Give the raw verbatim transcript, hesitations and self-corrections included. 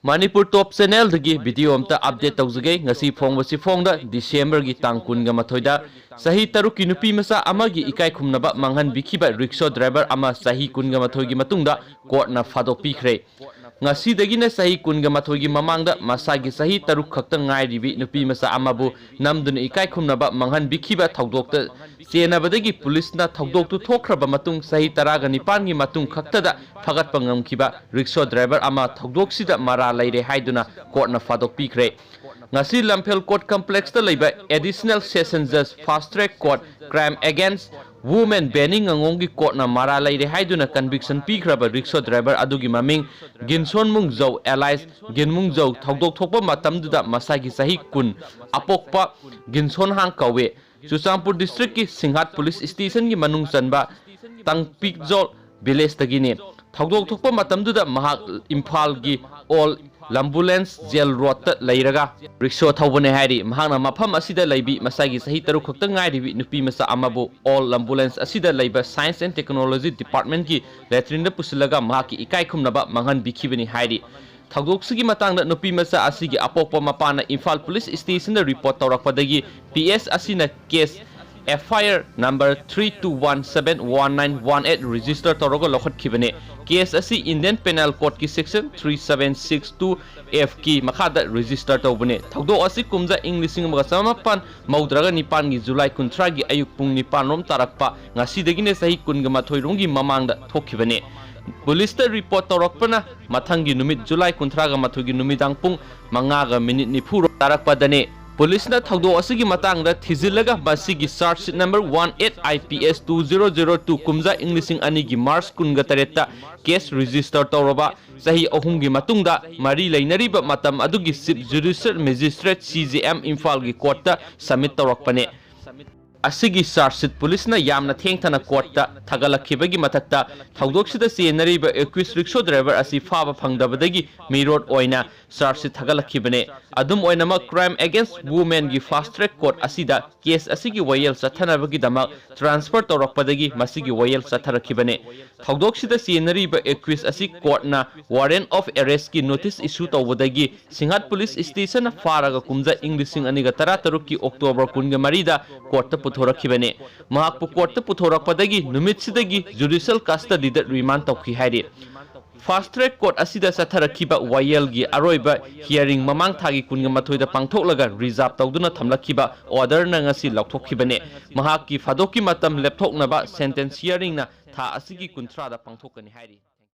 ꯃꯅꯤꯄꯨꯔ ꯇꯣꯞ ꯆꯦꯅꯦꯜꯗꯒꯤ video ꯑꯝꯇ update ꯇꯧꯖꯒꯦ꯫ ꯉꯁꯤ ꯐꯣꯡꯕꯁꯤ ꯐꯣꯡꯗ ꯗꯤꯁꯦꯝꯕꯔꯒꯤ ꯇꯥꯡ ꯀꯨꯟꯒ ꯃꯥꯊꯣꯏꯗ ꯆꯍꯤ ꯇꯔꯨꯛꯀꯤ ꯅꯨꯄꯤ ꯃꯆꯥ ꯑꯃꯒꯤ ꯏꯀꯥꯏ ꯈꯨꯝꯅꯕ ꯃꯥꯡꯍꯟꯕꯤꯈꯤꯕ ꯔꯤꯛꯁꯣ ꯗ꯭ꯔꯥꯏꯚꯔ ꯑꯃ ꯆꯍꯤ ꯀꯨꯟꯒ ꯃꯥꯊꯣꯏꯒꯤ ꯃꯇꯨꯡꯗ ꯀꯣꯔꯠꯅ ꯐꯥꯗꯣꯛꯄꯤꯈ꯭ꯔꯦ꯫ ꯉꯁꯤꯗꯒꯤꯅ ꯆꯍꯤ ꯀꯨꯟꯒ ꯃꯥꯊꯣꯏꯒꯤ ꯃꯃꯥꯡꯗ ꯃꯁꯥꯒꯤ ꯆꯍꯤ ꯇꯔꯨꯛ ꯈꯛꯇ ꯉꯥꯏꯔꯤꯕꯤ ꯅꯨꯄꯤ ꯃꯆꯥ ꯑꯃꯕꯨ ꯅꯝꯗꯨꯅ ꯏꯀꯥꯏ ꯈꯨꯝꯅꯕ ꯃꯥꯡꯍꯟꯕꯤꯈꯤꯕ ꯊꯧꯗꯣꯛꯇ ꯆꯦꯟꯅꯕꯗꯒꯤ ꯄꯨꯂꯤꯁꯅ ꯊꯧꯗꯣꯛꯇꯨ ꯊꯣꯛꯈ꯭ꯔꯕ ꯃꯇꯨꯡ ꯆꯍꯤ ꯇꯔꯥꯒ ꯅꯤꯄꯥꯟꯒꯤ ꯃꯇꯨꯡ ꯈꯛꯇꯗ ꯐꯒꯠꯄ ꯉꯝꯈꯤꯕ ꯔꯤꯛꯁꯣ ꯗ꯭ꯔꯥꯏꯚꯔ ꯑꯃ ꯊꯧꯗꯣꯛꯁꯤꯗ ꯃꯔꯥꯜ ꯂꯩꯔꯦ ꯍꯥꯏꯗꯨꯅ ꯀꯣꯔꯠꯅ ꯐꯥꯗꯣꯛꯄꯤꯈ꯭ꯔꯦ꯫ ꯉꯁꯤ ꯂꯝꯐꯦꯜ ꯀꯣꯔꯠ ꯀꯝꯄ꯭ꯂꯦꯛꯁꯇ ꯂꯩꯕ ꯑꯦꯗꯤꯁꯅꯦꯜ ꯁꯦꯁꯟ ꯖꯖ fast track court crime against women ꯕꯦꯅꯤ ꯉꯥꯉꯣꯝꯒꯤ ꯀꯣꯔꯠꯅ ꯃꯔꯥꯜ ꯂꯩꯔꯦ ꯍꯥꯏꯗꯨꯅ ꯀꯟꯚꯤꯛꯁꯟ ꯄꯤꯈ꯭ꯔꯕ ꯔꯤꯛꯁꯣ ꯗ꯭ꯔꯥꯏꯚꯔ ꯑꯗꯨꯒꯤ ꯃꯃꯤꯡ ꯒꯤꯟꯁꯣꯟ ꯃꯨꯡꯖꯧ ꯑꯦꯂꯥꯏꯁ ꯒꯤꯟꯃꯨꯡꯖꯧ ꯊꯧꯗꯣꯛ ꯊꯣꯛꯄ ꯃꯇꯝꯗꯨꯗ ꯃꯁꯥꯒꯤ ꯆꯍꯤ ꯀꯨꯟ ꯑꯄꯣꯛꯄ ꯒꯤꯟꯁꯣꯟ ꯍꯥꯡ ꯀꯧꯏ꯫ ꯆꯨꯔꯆꯥꯟꯄꯨꯔ ꯗꯤꯁꯇ꯭ꯔꯤꯛꯀꯤ ꯁꯤꯡꯍꯥꯠ ꯄꯨꯂꯤꯁ ꯁ꯭ꯇꯦꯁꯟꯒꯤ ꯃꯅꯨꯡ ꯆꯟꯕ ꯇꯥꯡꯄꯤꯛꯖꯣꯜ ꯚꯤꯂꯦꯖꯇꯒꯤꯅꯤ꯫ ꯊꯧꯗꯣꯛ ꯊꯣꯛꯄ ꯃꯇꯝꯗꯨꯗ ꯃꯍꯥꯛ ꯏꯝꯐꯥꯜꯒꯤ ꯑꯣꯜ ꯂꯝꯕꯨꯂꯦꯟꯁ ꯖꯦꯜ ꯔꯣꯗꯇ ꯂꯩꯔꯒ ꯔꯤꯛꯁꯣ ꯊꯧꯕꯅꯦ ꯍꯥꯏꯔꯤ꯫ ꯃꯍꯥꯛꯅ ꯃꯐꯝ ꯑꯁꯤꯗ ꯂꯩꯕꯤ ꯃꯁꯥꯒꯤ ꯆꯍꯤ ꯇꯔꯨꯛ ꯈꯛꯇ ꯉꯥꯏꯔꯤꯕꯤ ꯅꯨꯄꯤ ꯃꯆꯥ ꯑꯃꯕꯨ ꯑꯣꯜ ꯂꯝꯕꯨꯂꯦꯟꯁ ꯑꯁꯤꯗ ꯂꯩꯕ ꯁꯥꯏꯟꯁ ꯑꯦꯟ ꯇꯦꯛꯅꯣꯂꯣꯖꯤ ꯗꯤꯄꯥꯔꯠꯃꯦꯟꯒꯤ ꯂꯦꯇ꯭ꯔꯤꯟꯗ ꯄꯨꯁꯤꯜꯂꯒ ꯃꯍꯥꯛꯀꯤ ꯏꯀꯥꯏ ꯈꯨꯝꯅꯕ ꯃꯥꯡꯍꯟꯕꯤꯈꯤꯕꯅꯤ ꯍꯥꯏꯔꯤ꯫ ꯊꯧꯗꯣꯛꯁꯤꯒꯤ ꯃꯇꯥꯡꯗ ꯅꯨꯄꯤ ꯃꯆꯥ ꯑꯁꯤꯒꯤ ꯑꯄꯣꯛꯄ ꯃꯄꯥꯅ ꯏꯝꯐꯥꯜ ꯄꯨꯂꯤꯁ ꯁ꯭ꯇꯦꯁꯟꯗ ꯔꯤꯄꯣꯔꯠ ꯇꯧꯔꯛꯄꯗꯒꯤ ꯄꯤ ꯑꯦꯁ ꯑꯁꯤꯅ case F I R number three two one seven one nine one eight register ꯇꯧꯔꯒ ꯂꯧꯈꯠꯈꯤꯕꯅꯤ꯫ ꯀꯦꯁ ꯑꯁꯤ ꯏꯟꯗꯤꯌꯟ ꯄꯦꯅꯦꯜ ꯀꯣꯗꯀꯤ section three seven six two F ꯀꯤ ꯃꯈꯥꯗ ꯔꯦꯖꯤꯁꯇꯔ ꯇꯧꯕꯅꯤ꯫ ꯊꯧꯗꯣꯛ ꯑꯁꯤ ꯀꯨꯝꯖꯥ ꯏꯪ ꯂꯤꯁꯤꯡ ꯑꯃꯒ ꯆꯃꯥꯄꯟ ꯃꯧꯗ꯭ꯔꯥꯒ ꯅꯤꯄꯥꯟꯒꯤ ꯖꯨꯂꯥꯏ ꯀꯨꯟꯊ꯭ꯔꯥꯒꯤ ꯑꯌꯨꯛ ꯄꯨꯡ ꯅꯤꯄꯥꯟ ꯔꯣꯝ ꯇꯥꯔꯛꯄ, ꯉꯁꯤꯗꯒꯤꯅ ꯆꯍꯤ ꯀꯨꯟꯒ ꯃꯥꯊꯣꯏ ꯔꯣꯝꯒꯤ ꯃꯃꯥꯡꯗ ꯊꯣꯛꯈꯤꯕꯅꯤ꯫ ꯄꯨꯂꯤꯁꯇ ꯔꯤꯄꯣꯔꯠ ꯇꯧꯔꯛꯄꯅ ꯃꯊꯪꯒꯤ ꯅꯨꯃꯤꯠ ꯖꯨꯂꯥꯏ ꯀꯨꯟꯊ꯭ꯔꯥꯒ ꯃꯥꯊꯣꯏꯒꯤ ꯅꯨꯃꯤꯗꯥꯡ ꯄꯨꯡ ꯃꯉꯥꯒ ꯃꯤꯅꯤꯠ ꯅꯤꯐꯨ ꯔꯣꯝ ꯇꯥꯔꯛꯄꯗꯅꯤ꯫ ꯄꯨꯂꯤꯁꯅ ꯊꯧꯗꯣꯛ ꯑꯁꯤꯒꯤ ꯃꯇꯥꯡꯗ ꯊꯤꯖꯤꯜꯂꯒ ꯃꯁꯤꯒꯤ charge sheet number one eight I P S two zero zero two ꯀꯨꯝꯖꯥ ꯏꯪ ꯂꯤꯁꯤꯡ ꯑꯅꯤꯒꯤ ꯃꯥꯔꯆ ꯀꯨꯟꯒ ꯇꯔꯦꯠꯇ ꯀꯦꯁ ꯔꯦꯖꯤꯁꯇꯔ ꯇꯧꯔꯕ ꯆꯍꯤ ꯑꯍꯨꯝꯒꯤ ꯃꯇꯨꯡꯗ ꯃꯔꯤ ꯂꯩꯅꯔꯤꯕ ꯃꯇꯝ ꯑꯗꯨꯒꯤ chief judicial magistrate, C J M, ꯏꯝꯐꯥꯜꯒꯤ ꯀꯣꯔꯠꯇ ꯁꯕꯃꯤꯠ ꯇꯧꯔꯛꯄꯅꯤ꯫ ꯑꯁꯤꯒꯤ ꯆꯥꯔꯖꯁꯤꯠ ꯄꯨꯂꯤꯁꯅ ꯌꯥꯝꯅ ꯊꯦꯡꯊꯅ ꯀꯣꯔꯠꯇ ꯊꯥꯒꯠꯂꯛꯈꯤꯕꯒꯤ ꯃꯊꯛꯇ, ꯊꯧꯗꯣꯛꯁꯤꯗ ꯆꯦꯟꯅꯔꯤꯕ ꯑꯦꯀ꯭ꯌꯨꯁ ꯔꯤꯛꯁꯣ ꯗ꯭ꯔꯥꯏꯚꯔ ꯑꯁꯤ ꯐꯥꯕ ꯐꯪꯗꯕꯗꯒꯤ ꯃꯤꯔꯣꯠ ꯑꯣꯏꯅ ꯆꯥꯔꯖꯁꯤꯠ ꯊꯥꯒꯠꯂꯛꯈꯤꯕꯅꯤ꯫ ꯑꯗꯨꯝ ꯑꯣꯏꯅꯃꯛ, Crime Against Womenꯒꯤ ꯐꯥꯁ ꯇ꯭ꯔꯦꯛ ꯀꯣꯔꯠ ꯑꯁꯤꯗ ꯀꯦꯁ ꯑꯁꯤꯒꯤ ꯋꯥꯌꯦꯜ ꯆꯠꯊꯅꯕꯒꯤꯗꯃꯛ ꯇ꯭ꯔꯥꯟꯁꯐꯔ ꯇꯧꯔꯛꯄꯗꯒꯤ ꯃꯁꯤꯒꯤ ꯋꯥꯌꯦꯜ ꯆꯠꯊꯔꯛꯈꯤꯕꯅꯤ꯫ ꯊꯧꯗꯣꯛꯁꯤꯗ ꯆꯦꯟꯅꯔꯤꯕ ꯑꯦꯀ꯭ꯌꯨꯁ ꯑꯁꯤ ꯀꯣꯔꯠꯅ ꯋꯥꯔꯦꯟ ꯑꯣꯐ ꯑꯦꯔꯦꯁꯀꯤ ꯅꯣꯇꯤꯁ ꯏꯁꯨ ꯇꯧꯕꯗꯒꯤ ꯁꯤꯡꯍꯥꯠ ꯄꯨꯂꯤꯁ ꯁ꯭ꯇꯦꯁꯟꯅ ꯐꯥꯔꯒ ꯀꯨꯝꯖꯥ ꯏꯪ ꯂꯤꯁꯤꯡ ꯑꯅꯤꯒ ꯇꯔꯥꯇꯔꯨꯛꯀꯤ ꯑꯣꯛꯇꯣꯕꯔ ꯀꯨꯟꯒ ꯃꯔꯤꯗ ꯀꯣꯔꯠꯇ ꯄꯨꯊꯣꯔꯛꯈꯤꯕꯅꯤ꯫ ꯃꯍꯥꯛꯄꯨ ꯀꯣꯔꯠꯇ ꯄꯨꯊꯣꯔꯛꯄꯗꯒꯤ ꯅꯨꯃꯤꯠꯁꯤꯗꯒꯤ ꯖꯨꯗꯤꯁꯤꯌꯦꯜ ꯀꯁꯇꯗꯤꯗ ꯔꯤꯃꯥꯟ ꯇꯧꯈꯤ ꯍꯥꯏꯔꯤ꯫ ꯐꯥꯁ ꯇ꯭ꯔꯦꯛ ꯀꯣꯔꯠ ꯑꯁꯤꯗ ꯆꯠꯊꯔꯛꯈꯤꯕ ꯋꯥꯌꯦꯜꯒꯤ ꯑꯔꯣꯏꯕ ꯍꯤꯌꯥꯔꯤꯡ ꯃꯃꯥꯡ ꯊꯥꯒꯤ ꯀꯨꯟꯒ ꯃꯥꯊꯣꯏꯗ ꯄꯥꯡꯊꯣꯛꯂꯒ ꯔꯤꯖꯥꯔꯚ ꯇꯧꯗꯨꯅ ꯊꯝꯂꯛꯈꯤꯕ ꯑꯣꯔꯗꯔꯅ ꯉꯁꯤ ꯂꯧꯊꯣꯛꯈꯤꯕꯅꯤ꯫ ꯃꯍꯥꯛꯀꯤ ꯐꯥꯗꯣꯛꯀꯤ ꯃꯇꯝ ꯂꯦꯞꯊꯣꯛꯅꯕ ꯁꯦꯟꯇꯦꯟꯁ ꯍꯤꯌꯥꯔꯤꯡꯅ ꯊꯥ ꯑꯁꯤꯒꯤ ꯀꯨꯟꯊ꯭ꯔꯥꯗ ꯄꯥꯡꯊꯣꯛꯀꯅꯤ ꯍꯥꯏꯔꯤ꯫